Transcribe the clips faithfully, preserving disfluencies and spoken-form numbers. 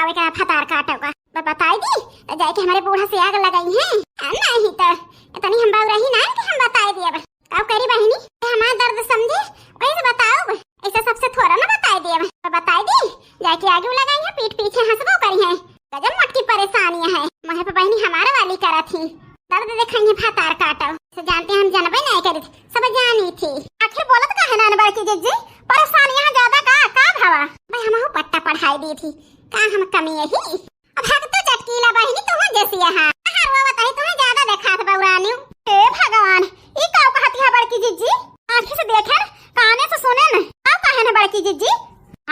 ओए का भतार काटो का। ब-, बताई दी, त जाए के हमरे बूढ़ा से आग लगाई है। आ, नहीं त, इतनी हम बाऊ रही ना कि हम बताई दी अब। का करी बहिनी, ये हमार दर्द समझे, वही से बताओ। ऐसा सबसे थोड़ा ना बताई दी अब। ब-, बताई दी, जाए के आगे लगाई है, पीठ पीछे हंसबो करी है। गजब मोटकी परेशानी है, मुहे पे बहिनी हमारे वाली करत ही। दर्द देखाई है भतार काटो। से जानते हम जनबे नहीं करी, सब जानी थी। आखिर बोलत काहे ना बड़की जिज्जी, परेशानी यहाँ ज्यादा का, का भवा? भाई हमहू पट्टा पढ़ाई दी थी, का हम कमी यही? अब हग तो चटकीला बहिनी, तुहू जैसी यहाँ। कहाँ रोवत है, तुम्हें ज्यादा देखात बौरानी। हे भगवान, ई का कहती है बड़की जिज्जी? आँखी से देखे, काने से सुने न। का कहे न बड़की जिज्जी?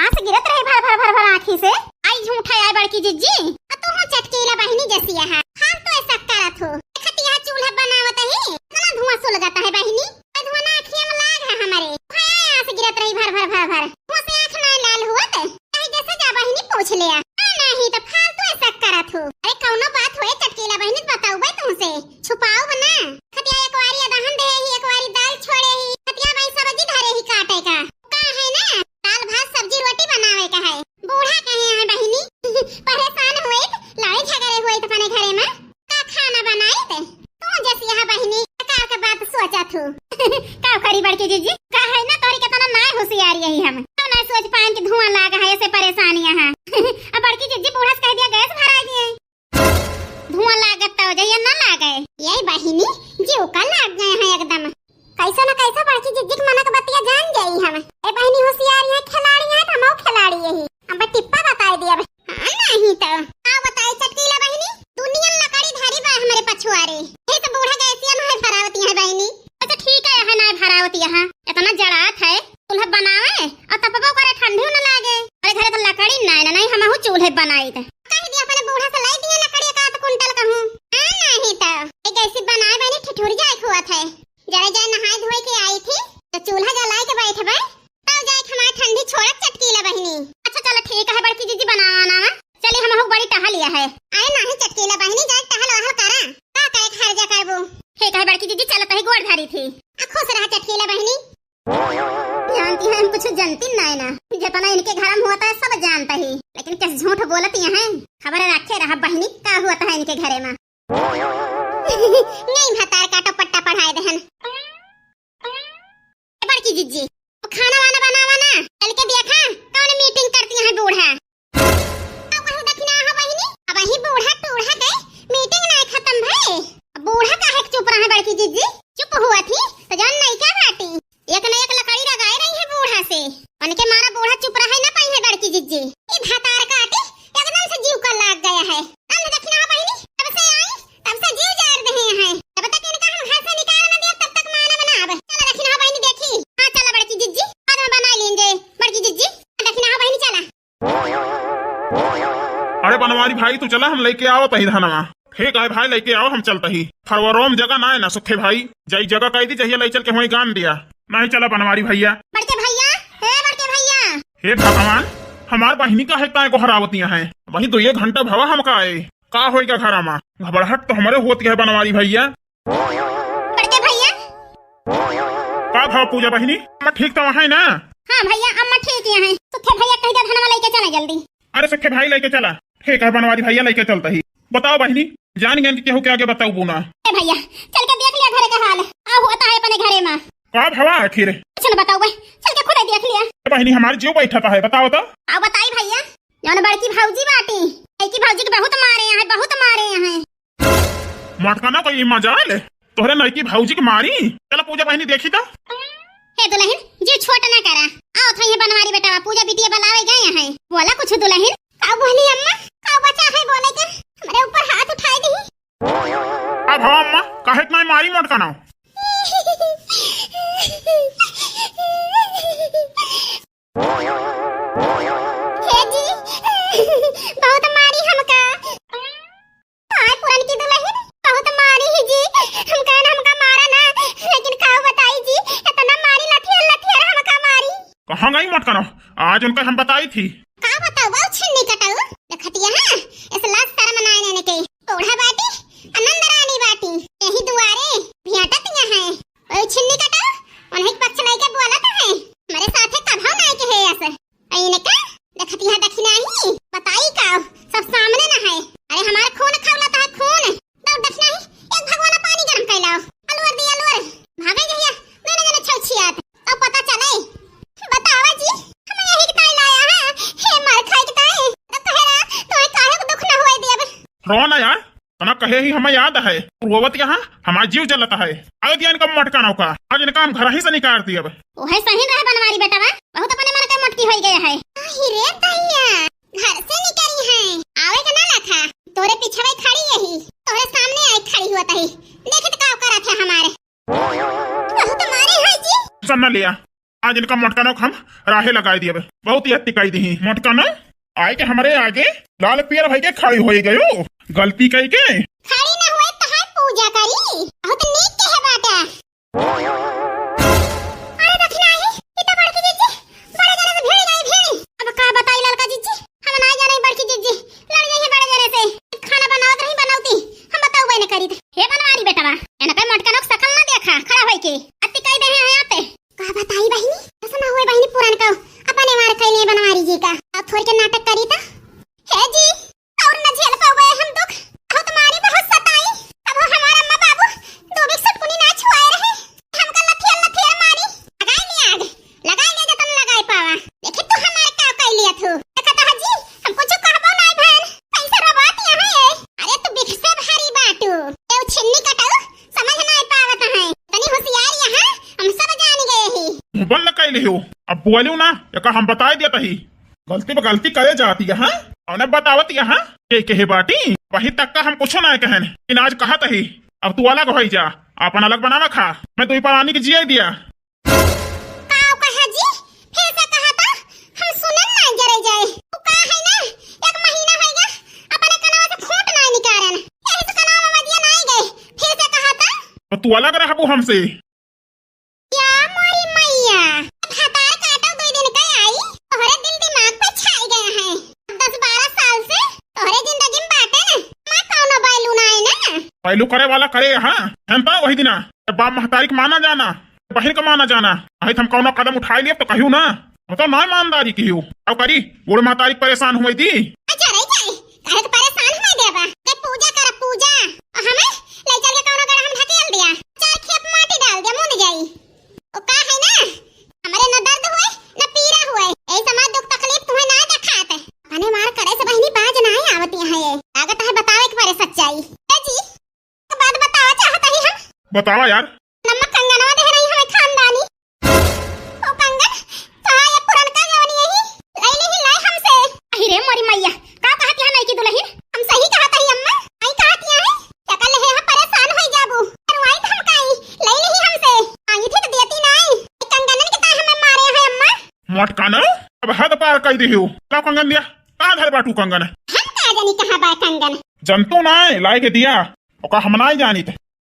आँस गिरत रहे भर भर भर भर आँखी से। आई झूठा आई बड़की जिज्जी। आ तुहू चटकीला बहिनी जैसी यहाँ। हम तो ऐसा करत हो। खतिया चूल्हा बनावत ही, इतना धुआं सुलगत है बहिनी। ए धुआं ना आँखिया में लाग है हमारे। भया आँस गिरत रही भर भर भर भर। धुआं से आँख ना लाल हुआ त। कहीं जैसे जा बहिनी पूछ लिया। आ, नहीं तो फालतू ऐसा करत हो। अरे कौनो बात होए चटकीला बहिनी त बताऊ बे तुमसे। छुपाऊ ना। खतिया एक वारी अदहन दे ही, एक वारी दाल छोड़े ही। खतिया भाई सब्जी धरे ही काटे का। का है ना? दाल भात सब्जी रोटी बनावे का है। बूढ़ा कहे हैं बहिनी। परेशान हुए त, लड़ाई झगड़े हुए त अपने घरे में। का खाना बनाई त? तू जैसी यहाँ बहिनी, का के बात सोचा थू? का करी बड़की जिज्जी? का है ना तोरी के तना नाय होशियारी यही हम। तो ना सोच पाएन कि धुआं लाग है, ऐसे परेशानी यहाँ। अब बड़की जिज्जी बूढ़ा से कह दिया गैस भरा दिए। धुआं लागत तो जइया ना लागे। ये बहिनी, जीव का लाग गए हैं एकदम। कैसे न कैसे बड़की जिज्जी के मन के बतिया जान जाई हम। ए बहिनी होशियार है, खिलाड़ी है, त हमहू खिलाड़ी यही। हम बस टिप्पा बताई दिया। हाँ, नहीं तो। का बताई चटकीला बहिनी? दुनिया लकड़ी धरी बा हमरे पछुआरे। ये तो बूढ़ा गैसिया में है भरावती है बहिनी। अच्छा ठीक है, है ना भरावती यहाँ। इतना जड़ात है, चूल्हा बनावे और तपबो करे, ठंडी न लागे। अरे घरे तो लकड़ी नहीं ना, नहीं हमहू चूल्हे बनाई थे। कह दिया अपने बूढ़ा से लाई दिया लकड़ी का आध कुंटल कहूँ। हाँ, नहीं तो। ये गैसी बनाए बहिनी ठिठुर जाए खुआ थे। जरा जाए नहाए धोए के आई थी, तो चूल्हा जलाए के बैठबे, तब जाए के हमार ठंडी छोड़त चटकीला बहिनी। अच्छा चलो ठीक है बड़की जिज्जी, बनावा नावा। चली हमहू बड़ी टहल लिया है। अरे नाही चटकीला बहिनी, जाए टहल वहल करा। का करे खर्चा करबू? ठीक है बड़की जिज्जी, चलत ही गोड़ धरी थी। आ खुश रहा चटकीला बहिनी। जानती है हम कुछ जानती नहीं ना, जितना इनके घर में होता है सब जानता ही, लेकिन किस झूठ बोलती हैं। खबर रखे रहा बहिनी का होता है इनके घरे में। नहीं भतार काटो पट्टा पढ़ाए देहन। ए बड़की जिज्जी, खाना वाना बनावा ना, चल के देखा कौन मीटिंग करती है बूढ़ा। अब कहूँ दखिना हो बहिनी, अब ही बूढ़ा टूढ़ा के मीटिंग ना खत्म भई। अब बूढ़ा काहे के चुप रहा है बड़की जिज्जी? चुप हुआ थी तो जान नहीं क्या बाटी, एक न एक लकड़ी लगाए रही है बूढ़ा से। उनके मारा बूढ़ा चुप रहे ना पाई है बड़की जिज्जी। ई भतार काटी एकदम से जीव का लाग गया है। अन्न दखिना हो बहिनी, तब से आई, तब से जीव जाड़ दे हैं। जब तक इनका हम घर से निकाल न दिया, तब तक मानब ना अब। चला दखिना हो बहिनी देखी। हाँ, चला बड़की जिज्जी, बाद में बना लेंगे। बड़की जिज्जी, दखिना हो बहिनी, चला। अरे बनवारी भाई, तू चला, हम लेके आवत ही धनवा। ठीक है भाई, लेके आओ, हम चलत ही। फरवरोम जगह ना है ना सुखे भाई, जाई जगह कह दी, जहिया ले चल के वहीं गान दिया। नहीं चला बनवारी भैया। बड़के भैया, हे बड़के भैया। हे भगवान, हमार बहिनी काहे ताए गोहरावतिया है? वहीं दो एक घंटा भवा हमका आए। का होइगा घरा मा? घबराहट तो हमरे होती है बनवारी भैया। बड़के भैया। का भाव पूजा बहिनी? अम्मा ठीक तो है ना? हाँ भैया, अम्मा ठीक ही है। सुखे भैया कह दे धनवा लेके चला जल्दी। अरे सुखे भाई लेके चला। ठीक है बनवारी भैया, लेके चलत ही। बताओ बहिनी, जान गए कि केहू के आगे बताऊ ना। ए भैया, चल के देख लिया घरे का हाल। आ होता है अपने घरे मा। का भवा आखिर? कुछ न बताओ बे, चल के खुद ही देख लिया। ए बहिनी, हमार जीव बैठत है, बताओ तो। आओ बताई भैया, जौन बड़की भौजी बाटी, बड़की भौजी के बहुत मारे हैं, बहुत मारे हैं। मटका ना कोई मजाल, तोहरे नईकी भौजी के मारी। चला पूजा बहिनी देखी तो। हे दुलहिन, जीव छोट ना करा। आओ थई है बनवारी बेटवा, पूजा बिटिया बुलावे गए हैं। बोला कुछ दुलहिन। का बोली अम्मा? का बचा है बोले के? हमरे ऊपर हाथ उठाए दी। अब हो अम्मा, काहे इतना मारी मटका ना? हे जी, बहुत मारी हमका। हाय पुरनकी दुलहिन, बहुत मारी ही जी। हमका न हमका मारा ना, लेकिन का बताई जी, इतना मारी लथियर लथियर हमका मारी। कहाँ गई मटकनो? आज उनका हम बताई थी। का बताऊ छिन्नी कटाऊ? देखतिया है, इस लाज शर्म ना आने के। बूढ़ा बाटी, आनंद रानी बाटी, यही दुआरे भेंटतिया है। ओए छिन्नी कटाऊ, उन्हें पक्ष नहीं के बोलत है। हमारे साथे कभाव नहीं के है ऐसे। इनका देखतिया दखिना ही, बताई का, कहे ही हमें याद है, रोवत यहाँ हमार जीव जलत है। अरे दिया इनका मोटका नौका, आज इनका हम घर ही से निकाल दियब। ओहे सही रहे बनवारी बेटवा, बहुत अपने मन के मोटकी होई गए है। अहि रे दैया, घर से निकली है, आवे के ना लखा, तोरे पिछवे खड़ी यही, तोरे सामने आई खड़ी हुआ तही, देखत का करत है हमारे। बहुत मारे है जी। सुन ना लिया, आज इनका मोटका नौक हम राहे लगाई दियब। बहुत ही अति कई दी मोटका नौ, आए के हमरे आगे लाल पियर भई के खड़ी होई गयो। गलती कई के। खड़ी ना हुए तो है पूजा करी। बहुत नीक के है बाटा। अरे दखिना ही, ई तो बड़की जिज्जी, बड़े जने से भिड़ गई भिड़। अब का बताई ललका जिज्जी, हम ना जाने बड़की जिज्जी, लड़ गई है बड़े जने से। खाना बनावत रही बनौती, हम बताऊ बने करी थे। हे बनवारी बेटवा, एनका मोटका नौक सकल ना देखा, खड़ा होई के। अति कई दे हैं यहाँ पे। का बताई बहिनी, ऐसा ना हुए बहिनी पुरान का, अपने मार कैले बनवारी जी का। अब थोड़ी के नाटक करी था। हे जी, और न झेल पावे हम दुख, बहुत मारी बहुत सताई। अब हमार अम्मा बाबू दो बिक सटकुनी ना छुआए रहे, हमका लथियल लथियल मारी। लगाई लिया आग, लगाई लिया जतन लगाई पावा। देखी तू हमारे का कई लिया थू। देखा तो जी, हम कुछ कहबो नाई भैन, कैसे रोबात यहाँ है। अरे तू बिख से भारी बाटू, केहू छिन्नी कटऊ समझ नाई पावत है। तनी होशियार यहाँ, हम सब जान गए ही। मुँह बंद कई लियो, अब बोलियो ना, एका हम बताई देत ही। गलती पे गलती करे जाती है, हाँ? उन्हें बतावत यहाँ के कहे बाटी, वही तक का हम कुछ ना कहन, इन आज कहत ही, अब तू अलग होई जा, अपन अलग बनावा खा, मैं तू ही परानी के जिए दिया। का कहा जी? फिर से कहा था, हम सुनन ना जरे जाए। तू का है ना, एक महीना होइगा, अपने कनवा से फूट ना निकारन, यही तो कनवा में बजिया ना गए, फिर से कहा था। तो तू अलग रहबू हमसे। या मोरी मैया, भतार काटो दुई दिन का आई, तोहरे दिल दिमाग पे छाई गया है। दस बारह साल से तोहरे जिंदगी में बाटे न, मैं कौनो बैलू ना है ना। बैलू करे वाला करे, हाँ, हम तो वही दिना, बाप महतारी के माना जाना, बहिन के माना जाना, अहित हम कौनो कदम उठाई लियब तो कहियो ना, हम तो ना ईमानदारी कियो, अब करी, बूढ़ महतारी के परेशान हुई दी। अच्छा रही जाए, काहे के परेशान हुई देबा, के पूजा कर पूजा, और हमें ले चल के कौनो गड़ा हम ढकेल दिया, चार खेप माटी डाल दिया, मुंद जाई। ओ का है ना, हमरे न दर्द हुए, न पीरा हुए, यही समाज दुख तकलीफ तुम्हें ना देखात। अने मार करे से बहिनी बाज ना आवती है ये। लागत है बतावे के परे सच्चाई। ए जी, एक बात बतावा चाहत ही हम। बतावा यार। नम्मा कंगनवा दे रही हमें खानदानी। ओ कंगन, कहा ये पुरनका जवानी यही, ले ली लाई हमसे। अहि रे मोरी मैया, का कहत यहाँ नई की दुल्हन? हम सही कहत ही अम्मा, आई कहत यहाँ है। चकल है हम परेशान होई जाबू। अरे वाई हम काई, ले ली हमसे। आई थी तो देती नाई। कंगनन के ताई हमें मारे है अम्मा। मोटका नौ, अब हद पार कई दियो। लाओ कंगन दिया। कहाँ धर बाटू कंगन? हम का जानी कहाँ बा कंगन। जनतू ना है, लाए के दिया। ओका हम नाई जानी थे।